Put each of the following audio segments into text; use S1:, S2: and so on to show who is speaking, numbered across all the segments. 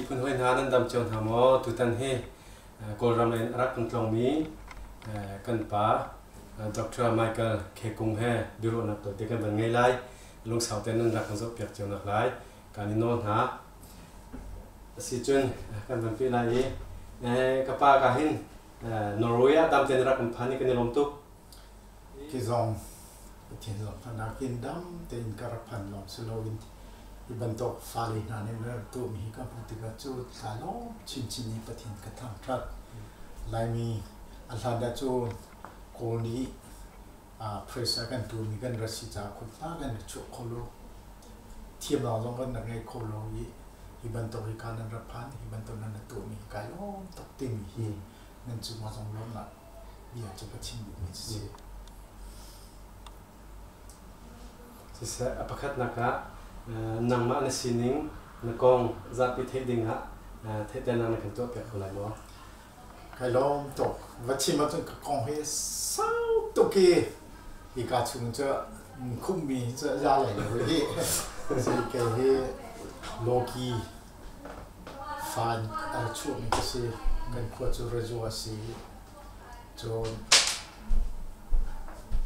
S1: Miphun hawi hna nan dam cio hna maw? Tutan hi Kawlram in a rak kan tlawngmi kan pa Dr. Michael Khekung he biaruahnak tawite kan van ngei lai. Lungsau tein nan rak kan zohpiak cio nak lai. Kan i nawl hna. Asicun kan van peh lai i ka pa ka hin Norway ah dam tein rak kan phan i kan i lawm tuk.
S2: Ki zong Pathian zong in dam tein ka rak phan lawng si loin hi bantuk fale hna nih rak tuahmi hi ka hmuh tikah cu thla lawm chinchin i Pathian ka thangṭhat. Laimi a hlan ah cun Kawl nih pressure kan tuahmi kan rat si caah khua kan rak chuak kho lo. Thiamnak zong kan rak ngei kho lo i hi bantuk hi ka nan rak phan, hi bantuk nan rak tuahmi hi kai lawm tuk timi hi nan cungah zong lawmhnak bia cu ka chim duhmi si.
S1: Siseh, a pakhatnak ah nangmah na sining, na kong zapi theih dingah theihternak na kan tuahpiak kho lai maw?
S2: Kai lawm tuk. Va chim ahcun ka kong hi sau tuk i hika chung cu khummi cu za lai lo hi. Si kei hi Loki fan a ra chuahmi ka si. Kan khua cu Rezo a si. Cun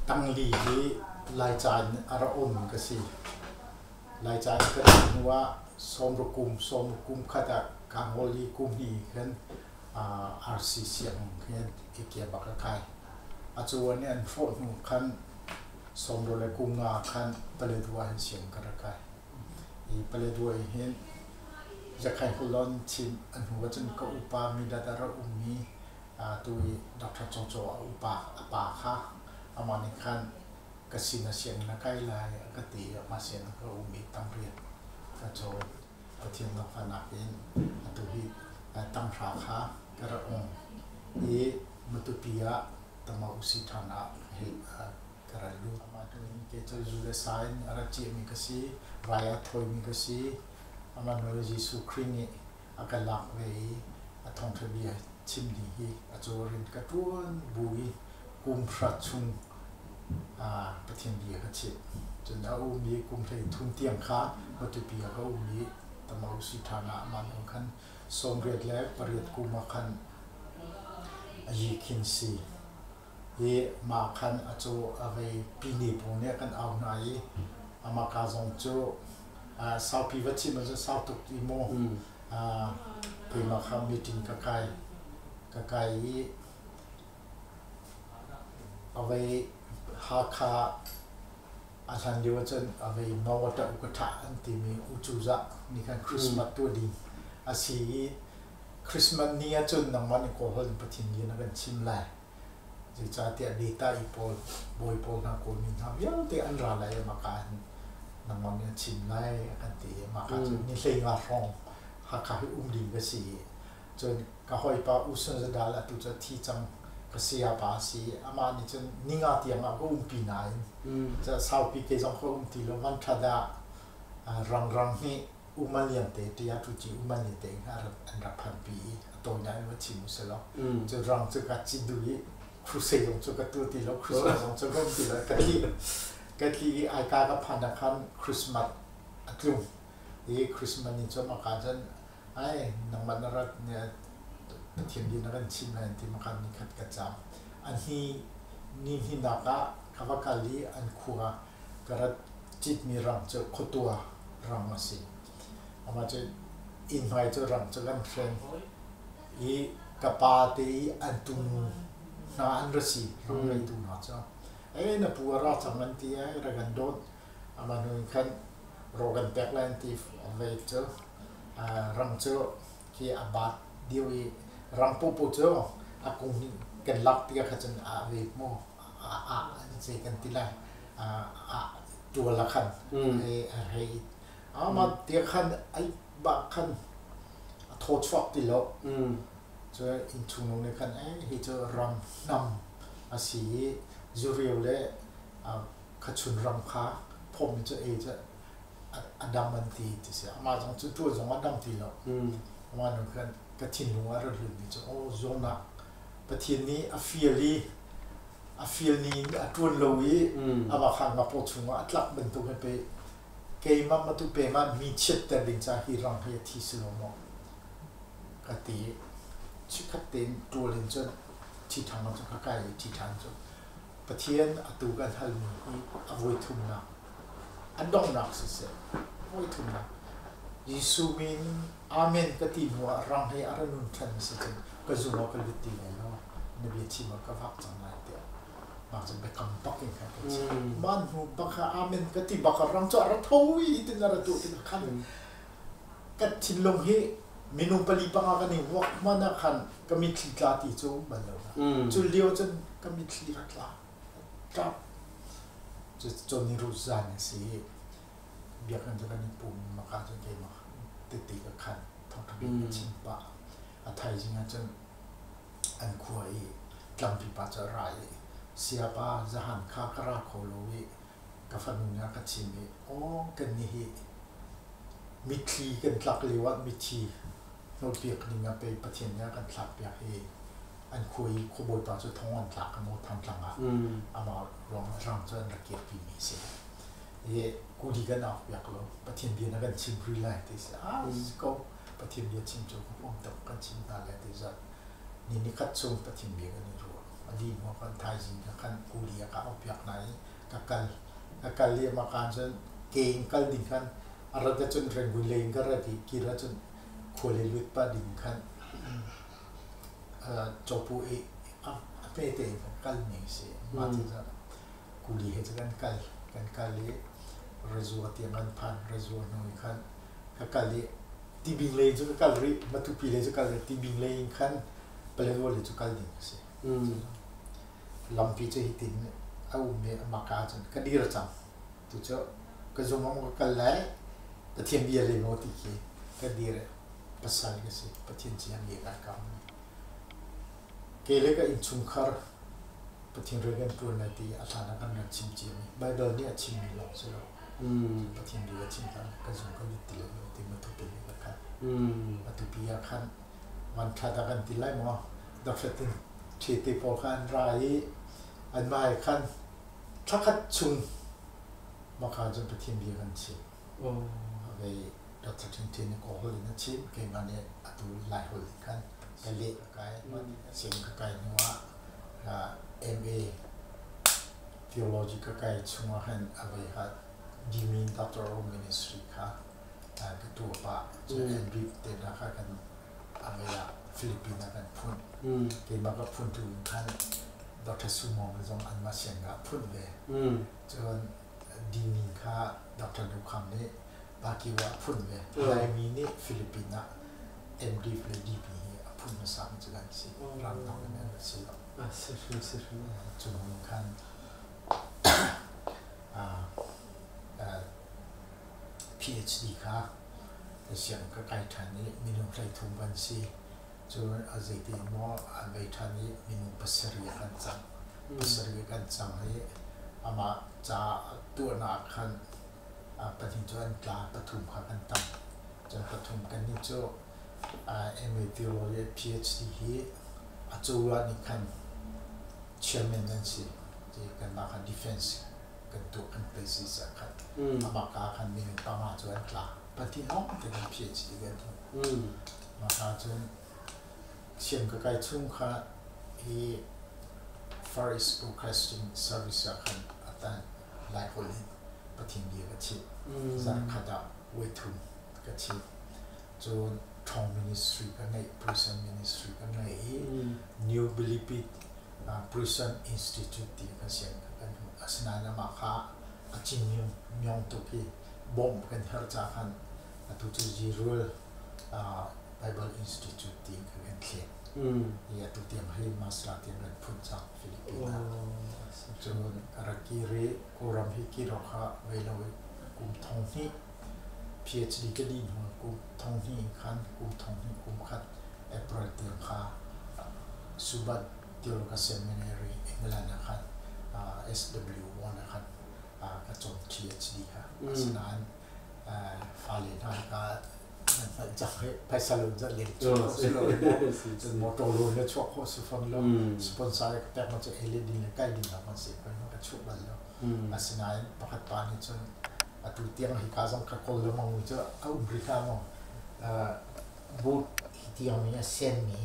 S2: tangli hi Laica in a ra ummi ka si. Laica in ka rat hnu ah sawmruk kum, sawmruk kum khat ah kaa ngol i kum hnih khan RC sianginn khin i bak ka kai. Acu an i an hrawh hnu khan sawmruk le kum nga khan Paletwa hin sianginn ka rak kai. Hi Paletwa hin Zakhain Hulon chin an hnu ahcun ka upa Midat a rak ummi tu i Dr. Cho Cho a upa a pa kha amah nih khan ka sin a sianginn a kai lai a ka ti i amah sianginn ka um i tangriat ka cawn. Pathian zaangfahnak in atu hi tanghra kha ka rak ong i Matupi ah Tama Usi ṭhan ah ka ral lut. Amah tu in kei cu zu le sa in a ra ciahmi ka si, rai a thawimi ka si. Amah nawl Jesuh Khrih nih a ka lak ve i a thawngṭha bia chim ding hi a cawrin ka ṭuan bu i kum hra chung Pathian bia ka chimh. Cun a um i kum 33 tiang kha Matupi ah ka um i Tamausi ṭhan ah amah nawl khan 88 kum ah khan a yi khin si. Hi mah khan a caw a vei pine pawl nih a kan au hna i amah ka zong cu saupi va chim ahcun sau tuk ti maw keimah kha meeting ka kai ka kai i a vei Hakha a hlan lio ahcun a vei Mawata Ukatha an timi U Cuzah nih khan Christmas tuah ding a si i Christmas ni ahcun nangmah nih Kawlholh in Pathian bia na kan chim lai. Zeicahtiah data i pawl, bawi pawl hna, Kawlmi hna vialte an ra lai i maka hin nangmah nih na chim lai a kan ti i maka cu ni 15 hrawng Hakha hi um ding ka si i cun ka hawipa U Sun Zadal atu cu a thi cang ka saya pa a si i amah nih cun ninga tiang ah ka umpi nain saupi kei zong ka um ti lo van ṭhat ah rangrang nih Uman Lian te ṭia tu ci Uman Lian te in an rak phanpi i a tawinak in va chim u sih law cu rang cu ka cit duh i crusade zong cu ka tu ti lo Christmas zong cu ka um ti lo ka tli ka tli i aika ka phan ah khan Christmas a tlung i Christmas ni cu maka cun ai nangmah na rat Pathian bia na kan chim lai an ti maka ni khat ka cam a hni ni hninak ah ka va kal i an khua Ka rat citmi ram cu khuatua ram a si. Amah cu inn hmai cu ram cu kan hren i ka pa te i an tunu hna an ra si ram ngeitu hna cu. Ei na pu a ra cang an ti ai ra kan dawt. Amah hnu in khan raw kan pek lai an ti vei cu rang cu khi a baat deuh i rang popo cu a kung nih kan lak tikah kha cun a ve mu a zei kan ti lai a tual ah khan a hei ama tia khan ai bak khan a thaw chuak ti lo cu innchung nu nih khan ei hi cu ram hnam a si i zuriu le khachun ram kha phom cu ei cu a dam an ti ti si amah zong cu ṭuan zong a dam ti lo amah nu khan ka thinlung ah rat lut mi cu aw zawnak Pathian nih a fial i a fial ni in a ṭuan lo i amah kha ngapaw chungah a tlak bantuk in pei keimah matu peng ah mi chiatter ding ca hi rang hi a thi si lo maw? Ka ti i chikkhat tein ṭual in cun ṭhiṭhang ah cun ka kai i ṭhiṭhan cu Pathian atu kan halmi hi a voithumnak a donghnak siseh voithumnak Jesuh min Amen ka ti hnu ah rang he a ra nun ṭhan si cun ka zung ah ka lut ti lai lo, na bia chim ah ka vak cang lai tiah mah cu biakam bak in khan ka chim. Mah hnu bak ah Amen ka ti bak ah rang cu a ra tho i tin a ra tuah tikah khan ka thinlung hi minung pali panga kan i vuak hmanh ah khan ka mitthli tla ti cu um bal lo. Cu lio cun ka mitthli rak tla. Ṭap. Cu cawni ruh zan a si i biakinn cu kan i pum maka cun keimah tete ka khan thawngṭha bik ka chim pah. A thaizing ah cun an khua i tlangpi pa cu a ra i sayapa zahan kha ka ra kho lo i ka fanu nih a ka chim i aw kannih hi mitthli kan tlak lio ah mithi hnawhpiak ding ah pei Pathian nih a kan thlakpiak hi an khua i khuabawipa cu thong an tlak maw Thantlang ah amah ruang rang cu an rak kirpi mi a si. I kuli kan au piak lo Pathian bia na kan chim rih lai ti si ah ko Pathian bia chim cu ka huam tuk kan chim hna lai ti zat ni ni khat chung Pathian bia kan i ruah a li hnu kan thaizing ka khan kuli a ka au piak hna i ka kal ka kal i mah kaan cun ke in kal ding khan a rat ahcun Rangoon lei in ka rat i kir ahcun khua le lut pah ding khan cawpu i a hme tein kan kal mi si mah ti kuli he cu kan kal kan kal i Razua tiang kan phan. Razua hnu in khan ka kal i Tibing lei cu ka kal rih, Matupi lei cu kal rih, Tibing lei in khan Paletwa lei cu kal ding a si. Lampi cu hitin a um i amah ka ahcun ka dir cang. Tu cu ka zung ah ka kal lai, Pathian bia lei maw ti khi ka dir i pasal ka si, Pathian ciang bia kai kam. Kei le ka innchungkhar Pathian rian kan ṭuan lai ti a hlan ah kan rak chim ciami Baibal nih a chimmi lawng si lo. Pathian bia a chim khan ka zung ka lut ti lo ti Matupi nih ka khan. Matupi ah khan vanṭhat ah kan ti lai maw Dr. Tin Ṭhete pawl kha an ra i anmah he khan thlakhat chung maka cun Pathian bia kan chim. Vei Dr. Tin Tin nih Kawl holh in a chim, keimah nih atu Lai holh in khan ka leh ka kai. Sianginn ka kai hnu ah MA Theology ka kai chungah khan a vei kha Dimin Doctoral Ministry kha ka tuah pah. Cun NBIP te hna kha kan a vei ah Philippines ah kan phun. Keimah ka phun tu in khan Dr. Sumong zong anmah sianginn ah phun ve. Cun Dimin kha Dr. Nu Kham nih Baguio ah phun ve. Laimi nih Philippines ah MDF le DP hi a phun hmasa mi cu kan si. Ramdang in an si lo.
S1: Si hrim si hrim.
S2: Cu hnu khan PhD kha siang ka kai ṭhan i minung 13 kan si. Cun a zeiti maw an vei ṭhan i minung pasarih kan cang. Pasarih kan cang i amah ca tuahnak khan pahnih cu an tla, pathum kha kan tam. Cun pathum kannih cu MA Theology PhD hi a cozah nih khan chairman nan si. Kanmah kha defense kan tuah kan pe si caah khan amah ka khan minung panga cu an tla. Pahnih lawng te kan PhD kan hmuh. Mah ka cun siang ka kai chung kha hi Far East Broadcasting Service ah khan atan Laiholh in Pathian bia ka chimh. Zarhkhat ah voithum ka chimh. Cun Ṭhawng Ministry ka ngeih, Prison Ministry ka ngei i New Bilipit Prison Institute ti kan sian kan hmuh. Asinain amah kha a cin myong tuk i bawmh kan herh ca khan atu cu Jirul Bible Institute ti kan kan thlen. I atu tiang hi master tiang kan phun cang Philippines ah. Cun rak kir i Kawlram hi kir awk ah vei lo i kum thong hnih PhD ka dih hnu kum thong hnih khan kum thong hnih kum khat April tiang kha Subat Theological Seminary England ah khan SW1 ah khan ka cawn PhD kha. Asinain fale hna ka nan hngalh cang hi phaisa loan zat len chuak khawh si lo cun motor loan le chuak khawh si fawn lo sponsor ka pek ma cu ei le din le kai ding lawng kan si ko ka chuah bal lo asinain pakhat pa nih cun atu tiang hi ka zong ka kawl lengmang mi cu a um rih hna maw. Boot hi tiangmi a senmi,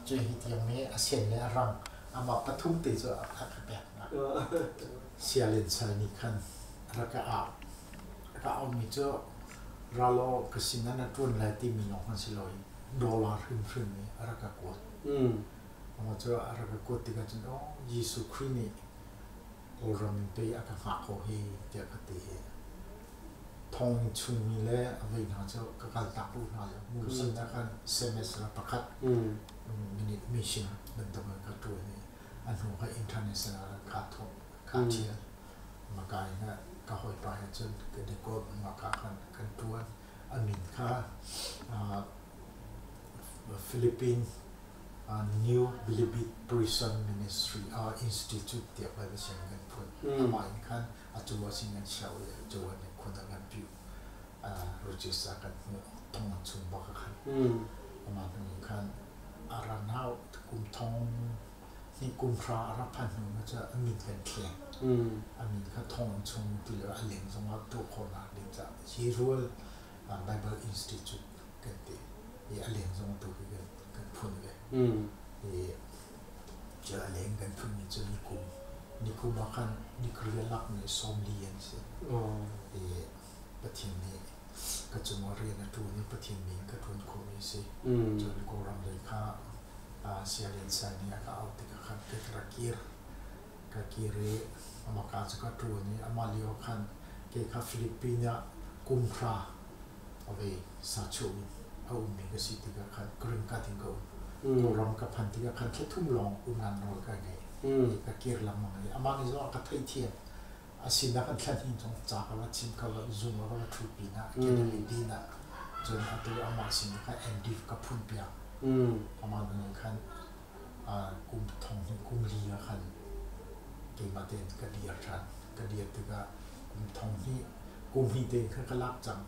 S2: cun hi tiangmi a sen le a rang, amah pathum te cu a ka pek hna. Sialin sal nih khan rak ka au. A ka aumi cu ralaw ka sinah na ṭuan lai timi lawng khan si loin dollar hrimhrim i a rak ka kuat. Amah cu a rak ka kuat tikah cun aw Jesuh Khrih nih Kawlram in pei a ka hngah ko hi tiah ka ti i thong chungmi le a vei hna cu ka kaltak duh hna lo. Nu sinah khan semester pakhat minute mission bantuk in ka ṭuan i a hnu kha international ah kaa thawk kaa ṭhial. Maka in ka hawipa he cun kan i kom maka khan kan ṭuan. A min kha Philippine New Bilibid Prison Ministry Institute tiah Bible sianginn kan phun. Amah in khan a cu ah sin kan chiah i cu ah nih khun ah kan piu. Register kan hmuh thong an chung bak ah khan. Amah hnu in khan a ran hau kum thong ni kum hra a rak phan hnu cu a min kan thleng. A min kha thong an chung ti le a leng zongah tuah khawhnak ding caah hi rual Bible Institute kan ti i a leng zong tu hi kan phun ve. I cu a leng kan phunmi cu nikum nikum ah khan nikrial lakmi 40 an si. I Pathian nih ka cungah rian a ṭuan i Pathian min ka ṭuan khawhmi a si. Cun Kawlram lei kha Sialian Sai nih a ka auh tikah khan ka rak kir. Ka kir i amah ka cu ka ṭuan i amah lio khan kei kha Philippines ah kum hra ave sachuh in a ummi ka si tikah khan green card in ka um. Kawlram ka phan tikah khan thla thum lawng umnak nawl ka ngei. Ka kir lengmang i amah nih zong a ka theihthiam. A sinah kan thla hnih zong ca ka va chim ka va zung ka va ṭhu pinah academy dinah cun atu amah sin khan MD ka phun piak. Amah nih khan kum thong hnih kum li ah khan keimah tein ka dir ṭhan. Ka dir tikah kum thong hnih kum hnih tein khan ka lak cang.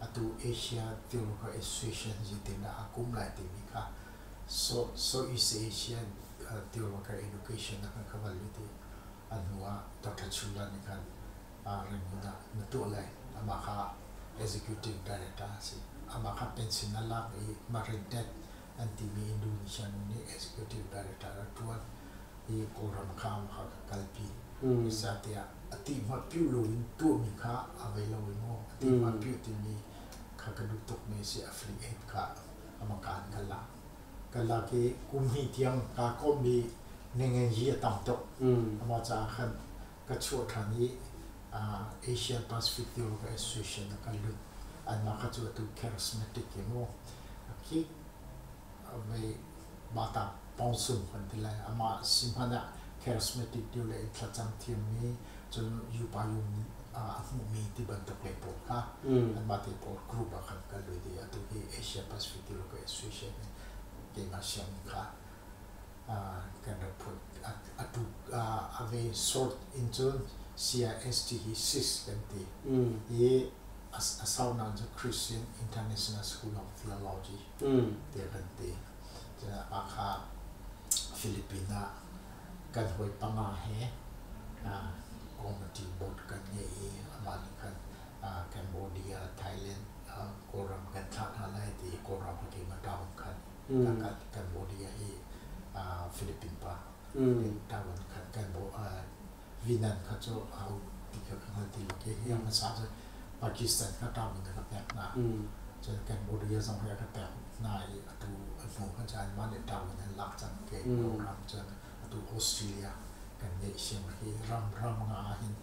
S2: Atu Asia Theological Association zeitindah aa kum lai timi kha Southeast Asian Theological Education ah khan ka van lut i a hnu ah Dr. Chula nih khan Rangoon ah na tuah lai. Amah kha Executive Director a si. Amah kha pension a lak i Marintet an timi Indonesia nu nih Executive Director a ṭuan i Kawlram kha amah kha ka kalpi. Zeicahtiah a tihma piu loin tuahmi kha a vei lo i maw a tihma piu timi kha ka duh tukmi a si. Affiliate kha amah ka an ka lak. Ka lak i kum hnih tiang kaa kommi nengenyi a tam tuk. Amah caah khan ka chuah ṭhan i Asian Pacific Theological Association ah ka lut. Anmah kha cu atu charismatic i mu khi vei bata pawngsum kan ti lai. Amah si hmanh ah charismatic deuh le thlacam thiammi cun yupa yum a hmuhmi ti bantuk lei pawl kha anmah te pawl group ah khan kan lut i atu hi Asia Pacific Theological Association in keimah sianginn kha kan rak phut. Atu a ve short in cun CIST hi SIS kan ti i a saunak cu Christian International School of Theology tiah kan ti. Cun akha Philippines ah kan hawi panga he committee board kan ngei i amah nih khan Cambodia, Thailand, Kawlram kan thlah hna lai ti i Kawlram ka keimah town khan Cambodia hi Philippine pa town khan kan Vietnam kha cu aho ti kha ka hngal ti lo ke hi hmasa cu Pakistan kha town in ka pek hna. Cun Cambodia zong hi a ka pek hna i atu a hnu khan cun anmah nih town in an lak cang ke Kawlram cun atu Australia kan ngeih siam hi ram ram nga ah hin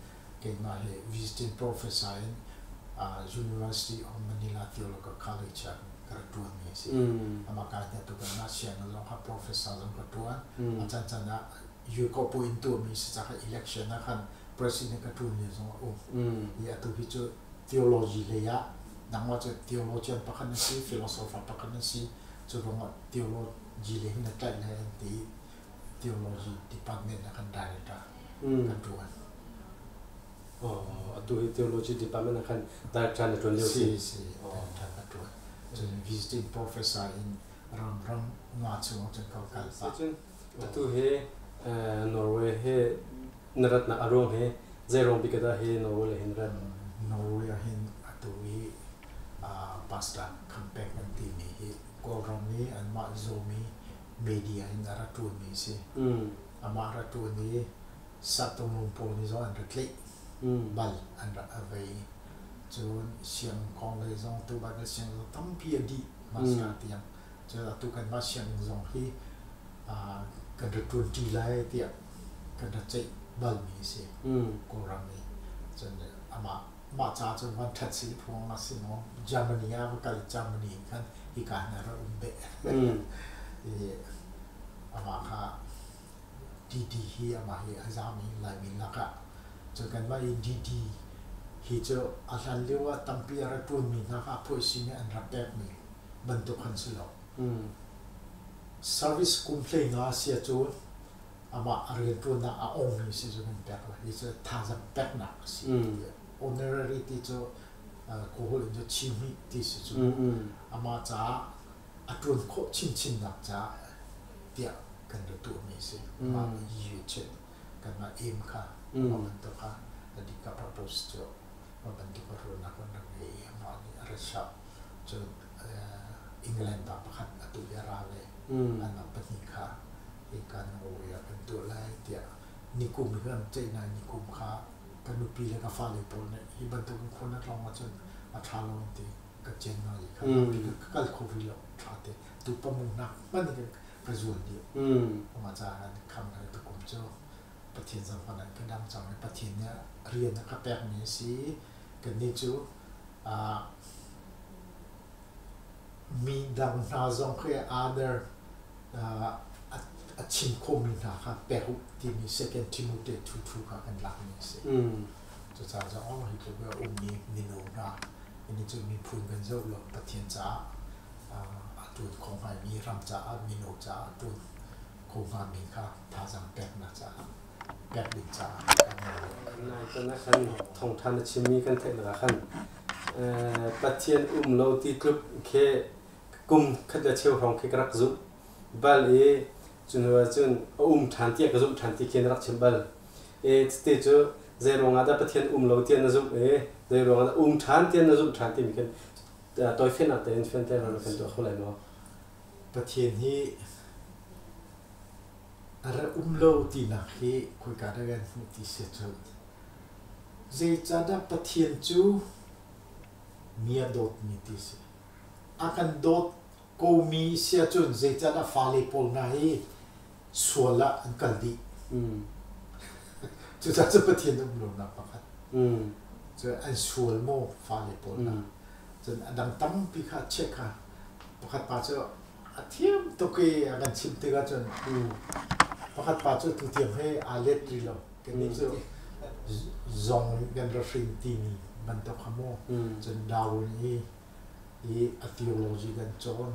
S2: keimah hi visiting professor in University of Manila Theological College ah ka rak ṭuanmi a si. Amah ka hin atu kan ngah sianginn zong kha professor zong ka ṭuan. A cancan ah Yukopu in tuahmi si caah election ah khan president ka ṭuan lio zong a um. I atu hi cu theology lei ah nangmah cu theologian pakhat na si, philosopher pakhat na si. Cu ruangah theology lei hin na tlaih lai an ti. Theology department ah kan director kan ṭuan.
S1: Oh, atu hi theology department ah khan director na ṭuan lio
S2: si? Si, si, director ka ṭuan. Cun visiting professor in ram ram nga chung cun ka kal pah.
S1: Cun atu hi Norway hi na ratnak a ruang hi zei ruang bik dah hi Norway le hin rat?
S2: Norway ah hin atu hi pa. Pastor Kham Pek an timi hi Kawlram i anmah Zomi media in a ra ṭuanmi a si. Amah ra ṭuan i Satunglung pawl nih zong an ra tlaih bal an rak a vei. Cun siang kong lei zong tu Bible siang zong tampi a dih master tiang. Cun atu kanmah sianginn zong hi kan ra ṭuanṭi lai tiah kan ra ceih balmi a si Kawlram i. Cun amah mah caah cun van ṭhat si phuang a si maw Germany ah va kal i Germany in khan hika hin a ra um beh. I amah kha DD hi amah hi a zaam i Laimi lakah cun kanmah i DD hi cu a hlan lio ah tampi a ra ṭuanmi hna kha a phuaisi nih an rak pekmi bantuk khan si lo. Service kum 15 a si ahcun amah a rianṭuannak a ongmi si cu kan pek lai. Hi cu thazaang peknak a si. Honorary ti cu Kawl in cu chimhmih ti si cu amah caah a ṭuan khawh chinchinnak caah tiah kan ra tuahmi a si. Mah yu chin kanmah aim kha mah bantuk kha a dika purpose cu mah bantuk a ruahnak kan rak ngei i amah nih a ra chap. Cun England pa pakhat atu i a ra ve. Anmah pahnih kha hika Norway ah kan tuah lai tiah nikum hi kan ceih nain nikum kha ka nupi le ka fale pawl nih hi bantuk in khua na tlawng ahcun a ṭha lo an ti. Ka January kha ka kal kho rih lo ṭha te tu pamungnak hmanh in ka zual dih. Amah caah kan kham kan tukum cu Pathian zong hmanh an ka dam cang i Pathian nih rian a ka pekmi a si. Kannih cu mi dang hna zong khi other a chim khomi hna kha pek u timi Second Timothy 2:2 kha kan lakmi a si. Cucaah cun oh hi tluk a ummi mino hna ini cu miphun kan zoh lo Pathian caah a ṭuan kho ngaimi ram caah mino caah a ṭuan kho hngami kha thazaang peknak caah pek ding caah kan
S1: Nai tan ah khan thawngṭha na chimmi kan theih nak ah khan Pathian um lo ti tluk khi kum khat le cheu hrawng khi ka rak zumh bal i cu hnu ahcun a um ṭhan tiah ka zumh ṭhan ti khi na rak chim bal. E te cu zei ruangah dah Pathian um lo tiah na zumh i zei ruangah dah um ṭhan tiah na zumh ṭhan timi khin tawifiannak tein fianter na kan tuah kho lai maw?
S2: Pathian hi a ra um lo tinak hi khoika dah kan hmuh ti si cun zeicahdah Pathian cu mi a dawtmi ti si. A kan dawt komi si ahcun zeicahdah fale pawl hna hi sual ah an kal dih. Cucaah cu Pathian um lonak pakhat. Cu an sual maw fale pawl hna. Cun a dang tampi kha check kha pakhat pa cu a thiam tuk i a kan chimh tikah cun pakhat pa cu tutiang he aa let rih lo. Kannih cu zong kan ra hrin timi bantuk kha mu. Cun Darwin i i a theology kan cawn.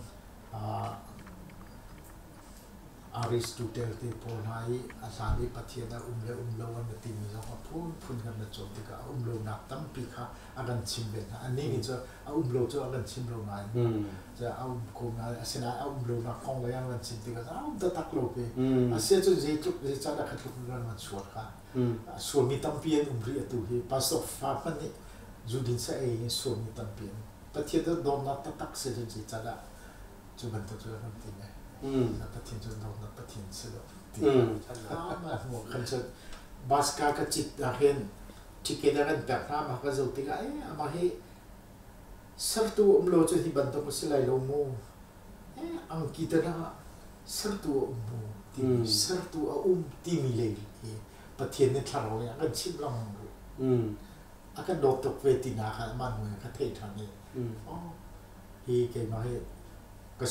S2: Aristotle te pawl hna i a hlan i Pathian a um le um lo an ra timi zong a phunphun kan ra cawn tikah a um lonak tampi kha a kan chim ve hna. Annih nih cun a um lo cu a kan chim lo nain a um ko nain asinain a um lonak kong lei an kan chim tikah a um taktak lo pe. Asiahcun zeitluk zeicahdah kha tluk in an sual kha. Sualmi tampi an um rih atu hi pastor fa hmanh nih zudin sa ei in sualmi tampi an Pathian cu dawtnak taktak si cun zeicahdah cu bantuk cu kan ti ne Pathian cu dawtnak Pathian si lo ti ma hmu kan cu baska ka cit ah hin ticket a kan pek hna ma ka zoh tikah e amah hi sertu um lo cu hi bantuk a si lai lo mu e angki te ah sertu a um mu timi sertu a um timi lei hi Pathian nih thlarau in a kan chimh lengmang rih a kan dawt tuk ve ti na kha amah hnu in ka theih ṭhan i oh hi keimah hi ka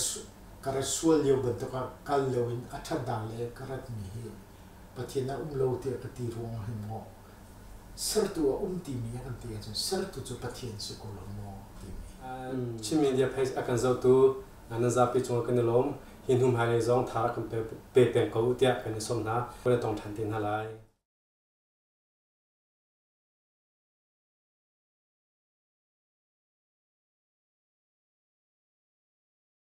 S2: ka rat sual lio bantuk ah kal lo in a ṭhatnak le ka ratmi hi Pathian a um lo tiah ka ti ruangah hin maw sertu a um timi a kan ti ahcun sertu cu Pathian si ko lo maw timi.
S1: Chin Media Page a kan zohtu nan zapi cungah kan i lawm. Hi hnu hmailei zong tha rak kan pe peng ko tiah kan i sawm hna. Kan i tong ṭhan te hna lai.